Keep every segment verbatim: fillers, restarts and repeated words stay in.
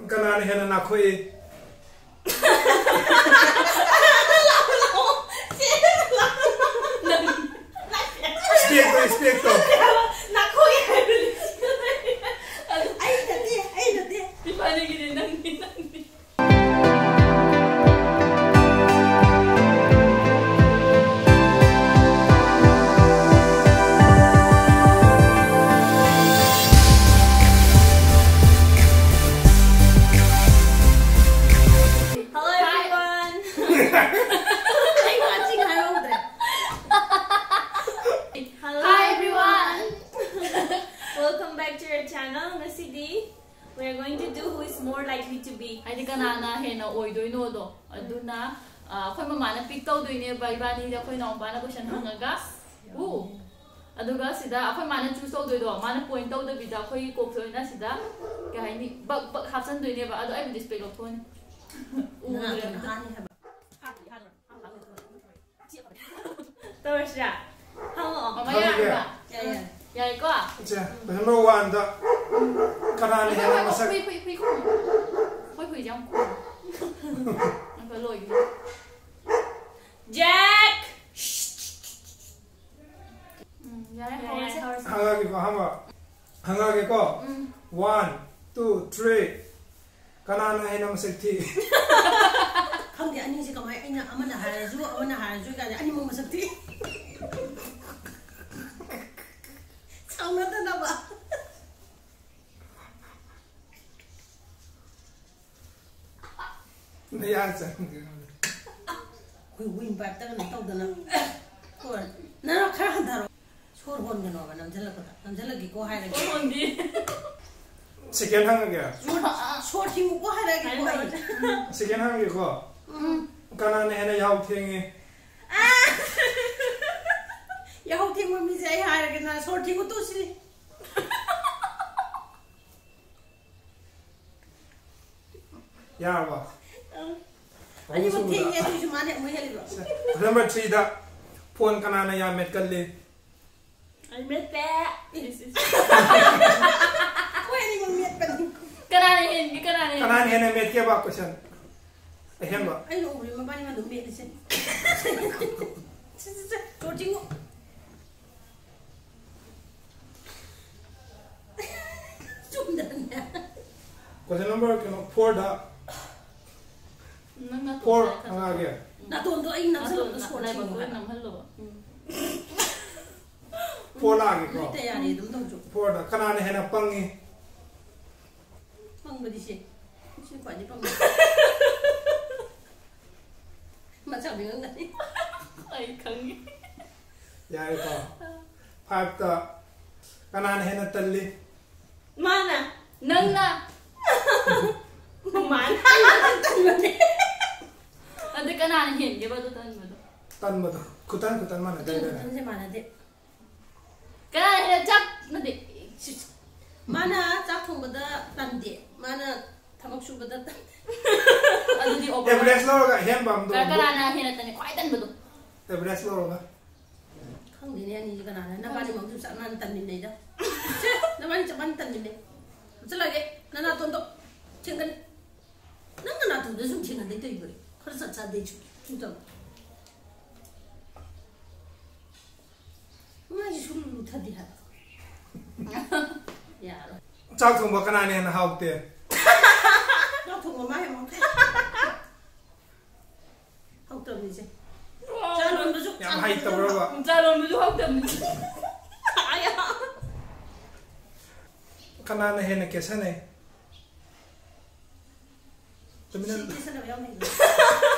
ꯀꯅꯥꯅ ꯍꯦꯟꯅ ꯅꯥꯈꯣꯛꯏ? ꯏꯁꯄꯦꯛꯇꯣ, ꯏꯁꯄꯦꯛꯇꯣ꯫ ꯅꯥꯈꯣꯛꯏ ꯍꯥꯏꯕꯅꯤ꯫ ꯑꯩ ꯅꯠꯇꯦ, ꯑꯩ ꯅꯠꯇꯦ꯫ ꯏꯕꯥꯅꯤꯒꯤꯅꯦ, ꯅꯪꯗꯤ, ꯅꯪꯗꯤ꯫ Hello, everyone. ꯑꯩ ꯋꯥ ꯆꯤꯡ ꯍꯥꯏꯍꯧꯗ꯭ꯔꯦ꯫ Hello, Hi, everyone. Welcome back to your channel. ꯉꯁꯤꯗꯤ we are going to do who is more likely to be. ꯍꯥꯏꯗꯤ ꯀꯅꯥꯅ ꯍꯦꯟꯅ ꯑꯣꯏꯗꯣꯏꯅꯣꯗꯣ꯫ ꯑꯗꯨꯅ, ꯑ, ꯑꯩꯈꯣꯏ ꯃꯃꯥꯅ pick ꯇꯧꯗꯣꯏꯅꯦꯕ ꯏꯕꯥꯅꯤꯗ ꯑꯩꯈꯣꯏ ꯏꯅꯥꯎꯄꯥꯅ question ꯍꯪꯉꯒ꯫ ꯎ꯫ ꯑꯗꯨꯒ ꯁꯤꯗ ꯑꯩꯈꯣꯏ ꯃꯥꯅ choose ꯇꯧꯗꯣꯏꯗꯣ, ꯃꯥꯅ point ꯇꯧꯗꯕꯤꯗ ꯑꯩꯈꯣꯏꯒꯤ ꯀꯣꯛꯇ ꯑꯣꯏꯅ ꯁꯤꯗ, ꯀꯩ ꯍꯥꯏꯅꯤ, ꯕꯛ ꯕꯛ ꯍꯥꯞꯆꯟꯗꯣꯏꯅꯦꯕ꯫ ꯑꯗꯣ ꯑꯩꯕꯨꯗꯤ ꯏꯁꯄꯦꯛ ꯂꯧꯊꯣꯛꯑꯅꯤ꯫ ꯎꯗ꯭ꯔꯦ ꯑꯝꯇ꯫ ꯇꯧꯔꯁꯤꯔꯥ? ꯍꯪꯉꯛꯑꯣ꯫ ꯃꯃꯥ ꯍꯪꯉꯛꯑꯒꯦ꯫ ꯌꯥꯔꯕ? ꯌꯥꯏ, ꯌꯥꯏ꯫ ꯌꯥꯏꯀꯣ? ꯏꯆꯦ, question number one ꯗ ꯀꯅꯥꯅ ꯍꯦꯟꯅ ꯃꯁꯛ ꯍꯨꯏ, ꯍꯨꯏ, ꯍꯨꯏ ꯈꯣꯡꯉꯦ꯫ ꯑꯩꯈꯣꯏ ꯍꯨꯏꯁꯦ ꯌꯥꯝ ꯈꯣꯡꯉꯦ꯫ ꯑꯪꯀ ꯂꯣꯏꯈꯤꯅꯤ꯫ ꯖꯦꯛ! ꯎꯝ, ꯌꯥꯔꯦ, ꯌꯥꯔꯦ, ꯍꯧꯔꯁꯦ꯫ ꯍꯧꯔꯁꯦ꯫ ꯍꯪꯉꯛꯑꯒꯦꯀꯣ, ꯑꯍꯥꯟꯕ꯫ ꯍꯪꯉꯛꯑꯒꯦꯀꯣ꯫ ꯎꯝ꯫ One, two, three꯫ ꯀꯅꯥꯅ ꯍꯦꯟꯅ ꯃꯁꯛ ꯊꯤ? ꯈꯪꯗꯦ, ꯑꯅꯤꯁꯦ ꯀꯃꯥꯏ, ꯑꯩꯅ ꯑꯃꯅ ꯍꯥꯏꯔꯁꯨ, ꯑꯃꯅ ꯍꯥꯏꯔꯁꯨ ꯀꯥꯏꯅ ꯑꯅꯤꯃꯛ ꯃꯁꯛ ꯊꯤ꯫ ꯁꯥꯎꯅꯗꯅꯕ꯫ ꯅꯌꯥ ꯆꯪꯗꯦ꯫ ꯑꯩꯈꯣꯏ ꯋꯤꯟ ꯄꯥꯏꯞꯇ ꯀꯩꯅꯣ ꯇꯧꯗꯅ꯫ ꯍꯣꯏ꯫ ꯅꯪ ꯈꯔ ꯍꯟꯊꯔꯣ꯫ ꯁꯣꯔ ꯍꯣꯟꯒꯅꯣꯕ ꯅꯝꯁꯤꯜꯂꯛꯄꯗ꯫ ꯅꯝꯁꯤꯜꯂꯛꯀꯦꯀꯣ ꯍꯥꯏꯔꯒꯦ꯫ ꯁꯣꯔ ꯍꯣꯟꯗꯤ꯫ Second ꯍꯪꯉꯒꯦ꯫ ꯁꯣꯔ, ꯁꯣꯔ ꯊꯤꯡꯉꯨꯀꯣ ꯍꯥꯏꯔꯒꯦꯀꯣ ꯑꯩ꯫ ꯍꯥꯏꯔꯣ꯫ Second ꯍꯪꯉꯒꯦꯀꯣ꯫ ꯎꯝ꯫ ꯀꯅꯥꯅ ꯍꯦꯟꯅ ꯌꯥꯍꯧ ꯊꯦꯡꯉꯤ? ꯑꯥ! ꯌꯥꯍꯧ ꯊꯦꯡꯕ ꯃꯤꯁꯦ ꯑꯩ ꯍꯥꯏꯔꯒꯦ, ꯅꯪ ꯁꯣꯔ ꯊꯤꯡꯉꯨ ꯇꯣꯛꯁꯤꯅꯦ꯫ ꯌꯥꯔꯕꯣ? ꯑꯪ꯫ ꯑꯍꯨꯝ ꯑꯅꯤꯃꯛ ꯁꯨꯕꯗ꯫ ꯊꯦꯡꯉꯦ, ꯑꯗꯨꯏꯁꯨ ꯃꯥꯅ ꯑꯃꯨꯛ ꯍꯦꯜꯂꯤꯕ꯫ Number three ꯗ, phone ꯀꯅꯥꯅ ꯌꯥꯝ ꯃꯦꯠꯀꯜꯂꯤ? ꯑꯩ ꯃꯦꯠꯇꯦ꯫ ꯏꯁ, ꯏꯁ꯫ ꯑꯩꯈꯣꯏ ꯑꯅꯤꯃꯛ ꯃꯦꯠꯄꯅꯤ꯫ ꯀꯅꯥꯅ ꯍꯦꯟꯒꯦ, ꯀꯅꯥꯅ ꯀꯅꯥꯅ ꯍꯦꯟꯅ ꯃꯦꯠꯀꯦꯕ? Question ꯑꯍꯦꯟꯕ꯫ ꯑꯩꯅ ꯎꯕꯗꯤ ꯃꯕꯥꯅꯤꯃ ꯑꯗꯨꯝ ꯃꯦꯠꯂꯤꯁꯦ꯫ ꯁꯦ, ꯁꯦ, ꯁꯦ, ꯆꯣꯔ ꯆꯤꯡꯉꯨ꯫ ꯆꯨꯝꯗꯅꯦ꯫ Question number ꯀꯩꯅꯣ, fourꯗ꯫ ꯅꯪ ꯅꯥꯇꯣꯟ ꯐꯣꯔ ꯈꯔ ꯈꯔ ꯉꯥꯒꯦ꯫ ꯅꯥꯇꯣꯟꯗꯣ ꯑꯩ ꯅꯪꯁꯜꯂꯣ, ꯅꯥꯇꯣꯟ ꯁꯣꯔ ꯂꯥꯏꯕꯛ ꯆꯤꯡꯉꯨ ꯂꯣꯏ ꯍꯥꯏꯕ꯫ ꯅꯝꯍꯜꯂꯣꯕ꯫ ꯎꯝ꯫ ꯐꯣꯔ ꯂꯥꯛꯑꯒꯦꯀꯣ꯫ ꯅꯣꯏ ꯇꯌꯥꯔꯤ ꯑꯗꯨꯝ ꯇꯧꯖꯧ꯫ ꯐꯣꯔꯗ ꯀꯅꯥꯅ ꯍꯦꯟꯅ ꯄꯪꯉꯤ? ꯄꯪꯕꯗꯤ ꯁꯤ꯫ ꯁꯤ ꯈ꯭ꯋꯥꯏꯗꯒꯤ ꯄꯪꯕ꯫ ꯃꯆꯥ ꯃꯤꯉꯪꯒꯅꯤ꯫ ꯑꯩ ꯈꯪꯉꯤ꯫ ꯌꯥꯔꯦꯀꯣ꯫ ꯐꯥꯏꯚꯇ ꯀꯅꯥꯅ ꯍꯦꯟꯅ ꯇꯜꯂꯤ? ꯃꯥꯅ꯫ ꯅꯪꯅ꯫ ꯃꯥꯅ꯫ ꯑꯗꯨ ꯀꯅꯥꯅ ꯍꯦꯟꯒꯦꯕ ꯑꯗꯨ ꯇꯟꯕꯗꯣ? ꯇꯟꯕꯗꯣ꯫ ꯈꯨꯇꯟ, ꯈꯨꯇꯟ ꯃꯥꯟꯅꯗꯦ꯫ ꯈꯨꯇꯟ, ꯈꯨꯇꯟꯁꯦ ꯃꯥꯟꯅꯗꯦ꯫ ꯀꯅꯥꯅ ꯍꯦꯟꯅ ꯆꯥꯛ ꯅꯠꯇꯦ? ꯁꯤ-, ꯃꯥꯅ ꯆꯥꯛ ꯊꯣꯡꯕꯗ ꯇꯟꯗꯦ, ꯃꯥꯅ ꯊꯕꯛ ꯁꯨꯕꯗ ꯇꯟꯗꯦ꯫ ꯑꯗꯨꯗꯤ overall ꯑꯦꯚꯔꯦꯖ ꯂꯧꯔꯒ ꯑꯍꯦꯟꯕ ꯑꯃꯗꯣ ꯀ-, ꯑꯗꯨ ꯀꯅꯥꯅ ꯍꯦꯟꯅ ꯇꯟꯅꯤ? ꯈ꯭ꯋꯥꯏ ꯇꯟꯕꯗꯣ꯫ ꯑꯦꯚꯔꯦꯖ ꯂꯧꯔꯒ꯫ ꯈꯪꯗꯦꯅꯦ, ꯑꯅꯤꯁꯦ ꯀꯅꯥꯅ? ꯅꯕꯥꯅꯤꯃꯛꯁꯨ ꯆꯞ ꯃꯥꯟꯅ ꯇꯟꯃꯤꯟꯅꯩꯗ꯫ ꯁꯦ, ꯅꯕꯥꯅꯤ ꯆꯞ ꯃꯥꯟꯅ ꯇꯟꯃꯤꯟꯅꯩ꯫ ꯆꯠꯂꯒꯦ, ꯅꯅꯥꯇꯣꯟꯗꯣ ꯊꯦꯡꯒꯅꯤ꯫ ꯅꯪ ꯅꯅꯥꯇꯣꯟꯗꯣ ꯁꯨꯝ ꯊꯦꯡꯒꯟꯗꯩ ꯇꯧꯔꯤꯕ? ꯈꯔ ꯆꯠ ꯆꯥꯗꯦ ꯁꯨꯝ, ꯁꯨꯝ ꯇꯧ꯫ ꯃꯥꯒꯤ ꯁꯨꯝ ꯂꯨꯊꯗꯦ ꯍꯥꯏꯕ꯫ ꯌꯥꯔꯣꯏ꯫ ꯆꯥꯛ ꯊꯣꯡꯕ ꯀꯅꯥꯅ ꯍꯦꯟꯅ ꯍꯥꯎꯇꯦ? ꯆꯥꯛ ꯊꯣꯡꯕ ꯃꯥ ꯍꯦꯟꯅ ꯍꯥꯎꯇꯦ꯫ ꯍꯥꯎꯇꯕꯅꯤꯁꯦ꯫ ꯆꯥ ꯂꯣꯟꯕꯁꯨ ꯌꯥꯝ ꯍꯩꯇꯕ꯭ꯔꯕ? ꯆꯥ ꯂꯣꯟꯕꯁꯨ ꯍꯥꯎꯇꯕꯅꯤ꯫ ꯑꯌꯥ꯫ ꯀꯅꯥꯅ ꯍꯦꯟꯅ ꯀꯦꯁꯟꯅꯩ? ꯇꯨꯃꯤꯟꯅ ꯁꯤ ꯀꯦꯁꯟꯅꯕ ꯌꯥꯝ ꯍꯩꯕꯅꯦ꯫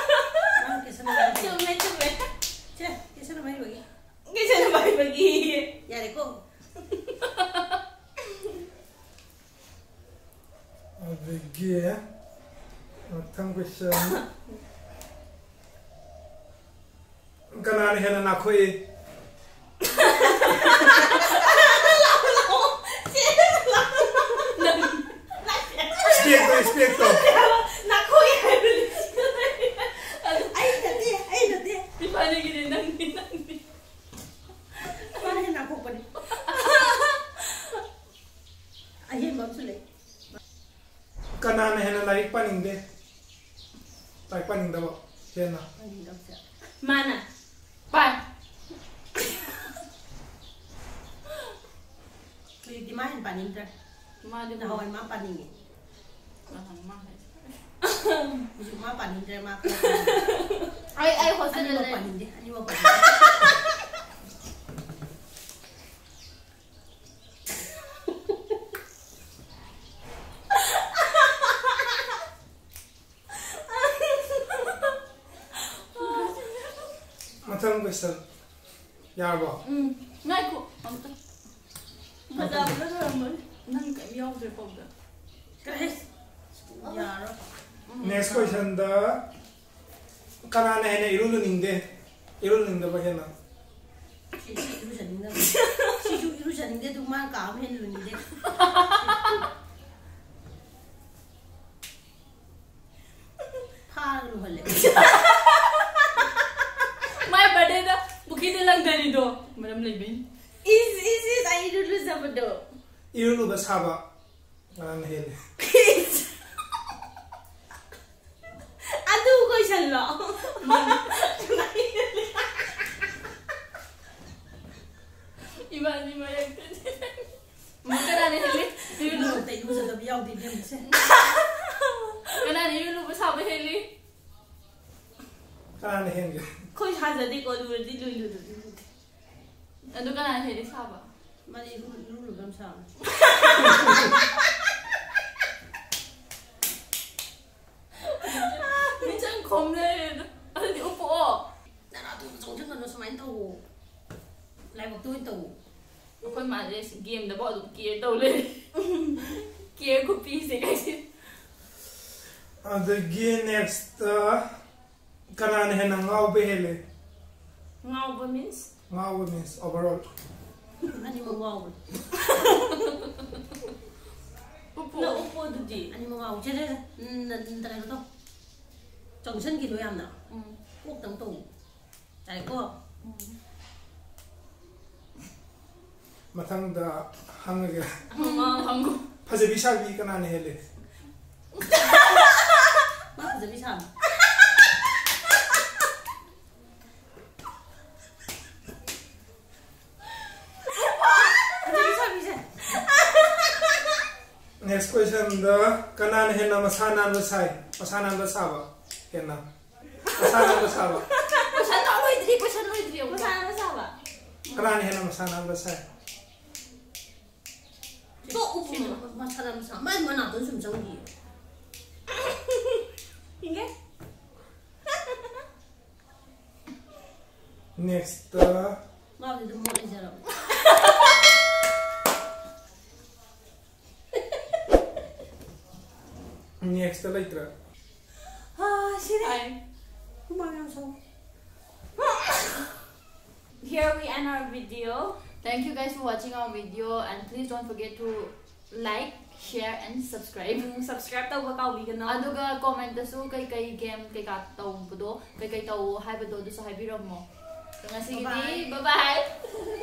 ꯅꯪ ꯀꯦꯁꯟꯅꯕ ꯌꯥꯝ ꯍꯩ꯫ ꯆꯨꯝꯃꯦ, ꯆꯨꯝꯃꯦ꯫ ꯁꯦ, ꯀꯦꯁꯟꯅꯕ ꯍꯩꯕꯒꯤ꯫ ꯀꯦꯁꯟꯅꯕ ꯍꯩꯕꯒꯤ꯫ ꯌꯥꯔꯦꯀꯣ꯫ ꯑꯗꯒꯤ ꯃꯊꯪ question꯫ ꯀꯅꯥꯅ ꯍꯦꯟꯅ ꯅꯥꯈꯣꯛꯏ? ꯏꯁꯄꯦꯛꯇꯣ, ꯏꯁꯄꯦꯛꯇꯣ꯫ ꯅꯥꯈꯣꯛꯏ ꯍꯥꯏꯕꯅꯤ꯫ ꯑꯩ ꯅꯠꯇꯦ, ꯑꯩ ꯅꯠꯇꯦ꯫ ꯏꯕꯥꯅꯤꯒꯤꯗꯤ ꯅꯪꯅꯤ, ꯅꯪꯅꯤ꯫ ꯃꯥꯅ ꯍꯦꯟꯅ ꯅꯥꯈꯣꯛꯄꯅꯤ꯫ ꯑꯍꯦꯟꯕ ꯑꯃꯁꯨ ꯂꯩ꯫ ꯀꯅꯥꯅ ꯍꯦꯟꯅ ꯂꯥꯏꯔꯤꯛ ꯄꯥꯅꯤꯡꯗꯦ? ꯂꯥꯏꯔꯤꯛ ꯄꯥꯅꯤꯡꯗꯕ ꯍꯦꯟꯅ? ꯄꯥꯅꯤꯡꯗꯕꯁꯦ꯫ ꯃꯥꯅ꯫ ꯄꯥꯏ꯫ ꯍꯧꯖꯤꯛꯇꯤ ꯃꯥ ꯍꯦꯟꯅ ꯄꯥꯅꯤꯡꯗ꯭ꯔꯦ꯫ ꯃꯥꯗꯤ ꯅꯍꯥꯟꯋꯥꯏ ꯃꯥ ꯄꯥꯅꯤꯡꯉꯦ꯫ ꯅꯍꯥꯟ ꯃꯥ ꯍꯥꯏꯁꯦ꯫ ꯍꯧꯖꯤꯛ ꯃꯥ ꯄꯥꯅꯤꯡꯗ꯭ꯔꯦ, ꯃꯥ ꯈꯔ ꯑꯩ ꯑꯩ ꯍꯣꯁꯇꯦꯜꯗ ꯑꯅꯤꯃꯛ ꯂꯩ꯫ ꯄꯥꯅꯤꯡꯗꯦ, ꯑꯅꯤꯃꯛ ꯄꯥꯅꯤꯡꯗꯦ꯫ ꯃꯊꯪ question꯫ ꯌꯥꯔꯕꯣ? ꯎꯝ꯫ ꯉꯥꯏꯈꯣ ꯑꯝꯇ꯫ ꯐꯖꯕꯗ ꯂꯣꯏꯔꯝꯃꯅꯤ꯫ ꯅꯪ ꯀꯩꯝ ꯌꯥꯎꯗ꯭ꯔꯦ ꯄꯥꯎꯗ꯫ ꯀꯔꯤ? ꯌꯥꯔꯣꯏ꯫ Next questionꯗ ꯀꯅꯥꯅ ꯍꯦꯟꯅ ꯏꯔꯨ ꯂꯨꯅꯤꯡꯗꯦ? ꯏꯔꯨ ꯂꯨꯅꯤꯡꯗꯕ ꯍꯦꯟꯅ? ꯁꯤꯁꯨ ꯏꯔꯨꯖꯅꯤꯡꯗꯕ꯫ ꯁꯤꯁꯨ ꯏꯔꯨꯖꯅꯤꯡꯗꯦ, ꯑꯗꯨ ꯃꯥꯅ ꯀꯥ ꯑꯃ ꯍꯦꯟꯅ ꯂꯨꯅꯤꯡꯗꯦ꯫ ꯐꯥꯔꯒ ꯂꯨꯍꯜꯂꯦ꯫ My birthdayꯗ ꯄꯨꯈ꯭ꯔꯤꯗ ꯂꯪꯊꯔꯤꯗꯣ ꯃꯔꯝ ꯂꯩꯕꯩꯅꯤ꯫ ꯏꯁ ꯏꯁ ꯏꯁ, ꯑꯩ ꯏꯔꯨ ꯂꯨꯖꯕꯗꯣ꯫ ꯏꯔꯨ ꯂꯨꯕ ꯁꯥꯕ ꯀꯅꯥꯅ ꯍꯦꯜꯂꯤ? ꯑꯗꯨ ꯀꯣꯏꯁꯟꯂꯣ? ꯏꯕꯥꯅꯤ ꯃꯔꯛꯇꯗꯤ꯫ ꯀꯅꯥꯅ ꯍꯦꯜꯂꯤ? ꯏꯔꯨ ꯂꯨ- ꯅꯣꯡꯃꯇ ꯏꯔꯨꯖꯗꯕ ꯌꯥꯎꯗꯦ ꯏꯕꯦꯝꯃꯁꯦ꯫ ꯀꯅꯥꯅ ꯏꯔꯨ ꯂꯨꯕ ꯁꯥꯕ ꯍꯦꯜꯂꯤ? ꯀꯅꯥꯅ ꯍꯦꯟꯒꯦ? ꯑꯩꯈꯣꯏ ꯁꯥꯖꯗꯦꯀꯣ, ꯂꯨꯔꯗꯤ ꯂꯨꯏ, ꯂꯨꯗ꯭ꯔꯗꯤ ꯂꯨꯗꯦ꯫ ꯑꯗꯨ ꯀꯅꯥꯅ ꯍꯦꯜꯂꯤ ꯁꯥꯕ? ꯃꯥꯗꯤ ꯏꯔꯨ ꯏꯔꯨ ꯂꯨꯕ ꯌꯥꯝ ꯁꯥꯕꯅꯦ꯫ ꯃꯤꯆꯪ ꯈꯣꯝ ꯂꯩꯔꯦꯗ꯫ ꯑꯗꯨꯗꯤ ꯎꯞꯄꯛꯑꯣ꯫ ꯅꯅꯥꯇꯣꯟꯗꯣ ꯆꯣꯡꯁꯤꯟꯒꯅꯨ, ꯁꯨꯃꯥꯏꯅ ꯇꯧꯋꯣ꯫ ꯂꯥꯏꯕꯛꯇ ꯑꯣꯏꯅ ꯇꯧꯋꯣ꯫ ꯑꯩꯈꯣꯏ ꯃꯥꯁꯦ ꯒꯦꯝꯗꯐꯥꯎ ꯑꯗꯨꯝ ꯀꯦꯌꯔ ꯇꯧ ꯂꯩꯔꯦ꯫ ꯀꯦꯌꯔ ꯈꯨꯄꯤꯁꯦ ꯀꯥꯏꯁꯦ꯫ ꯑꯗꯒꯤ next ꯀꯅꯥꯅ ꯍꯦꯟꯅ ꯉꯥꯎꯕ ꯍꯦꯜꯂꯦ? ꯉꯥꯎꯕ means? ꯉꯥꯎꯕ means overall꯫ ꯑꯅꯤꯃꯛ ꯉꯥꯎꯕꯅꯤ꯫ ꯎꯞꯄꯣ꯫ ꯅꯪ ꯎꯞꯄꯣ ꯑꯗꯨꯗꯤ꯫ ꯑꯅꯤꯃꯛ ꯉꯥꯎꯕ꯫ ꯁꯦ, ꯁꯦ, ꯁꯦ꯫ ꯎꯝ, ꯅ-, ꯅ-, ꯀꯩꯅꯣ ꯇꯧ꯫ ꯆꯪꯁꯟꯈꯤꯅꯨ ꯌꯥꯝꯅ꯫ ꯎꯝ꯫ ꯀꯣꯛꯇꯪ ꯇꯧ꯫ ꯌꯥꯏꯀꯣ? ꯎꯝ꯫ ꯃꯊꯪꯗ ꯍꯪꯉꯒꯦ꯫ ꯍꯪꯉꯣ, ꯍꯪꯉꯣ꯫ ꯐꯖꯕꯤ ꯁꯥꯕꯤ ꯀꯅꯥꯅ ꯍꯦꯜꯂꯤ? ꯃꯥ ꯐꯖꯕꯤ ꯁꯥꯕ꯫ ꯐꯖꯕꯤ ꯁꯥꯕꯤꯁꯦ꯫ Next questionꯗ, ꯀꯅꯥꯅ ꯍꯦꯟꯅ ꯃꯁꯥ ꯅꯥꯟꯕ ꯁꯥꯏ? ꯃꯁꯥ ꯅꯥꯟꯕ ꯁꯥꯕ ꯍꯦꯟꯅ꯫ ꯃꯁꯥ ꯅꯥꯟꯕ ꯁꯥꯕ꯫ Question ꯂꯣꯏꯗ꯭ꯔꯤ, question ꯂꯣꯏꯗ꯭ꯔꯤ, ꯑꯃꯨꯛ꯫ ꯃꯁꯥ ꯅꯥꯟꯕ ꯁꯥꯕ꯫ ꯀꯅꯥꯅ ꯍꯦꯟꯅ ꯃꯁꯥ ꯅꯥꯟꯕ ꯁꯥꯏ? ꯇꯣꯛ ꯎꯄꯨ ꯃꯁꯥ ꯅꯥꯟꯕ ꯁꯥ-, ꯃꯥꯏ ꯃꯅꯥꯇꯣꯟ ꯁꯨꯝ ꯆꯪꯈꯤꯌꯦ꯫ ꯏꯪꯒꯦ? Nextꯇ꯫ ꯃꯥꯕꯨꯗꯤ ꯑꯗꯨꯝ ꯃꯣꯠ ꯂꯩꯖꯔꯕꯅꯦ꯫ Nextꯇ ꯂꯩꯇ꯭ꯔꯥ? ꯑꯥ, ꯁꯤꯔꯦ꯫ ꯍꯥꯏ꯫ ꯍꯨꯃꯥꯡ ꯌꯥꯝ ꯁꯧ꯫ Here we end our video. Thank you guys for watching our video and please don't forget to like, share and subscribe. Um, subscribe ꯇꯧꯕ ꯀꯥꯎꯕꯤꯒꯅꯨ꯫ ꯑꯗꯨꯒ commentꯇꯁꯨ ꯀꯩꯀꯩ game ꯀꯩꯀꯥ ꯇꯧꯕꯗꯣ, ꯀꯩꯀꯩ ꯇꯧ ꯍꯥꯏꯕꯗꯣ ꯑꯗꯨꯁꯨ ꯍꯥꯏꯕꯤꯔꯝꯃꯣ꯫ ꯉꯁꯤꯒꯤꯗꯤ bye bye꯫ Bye bye꯫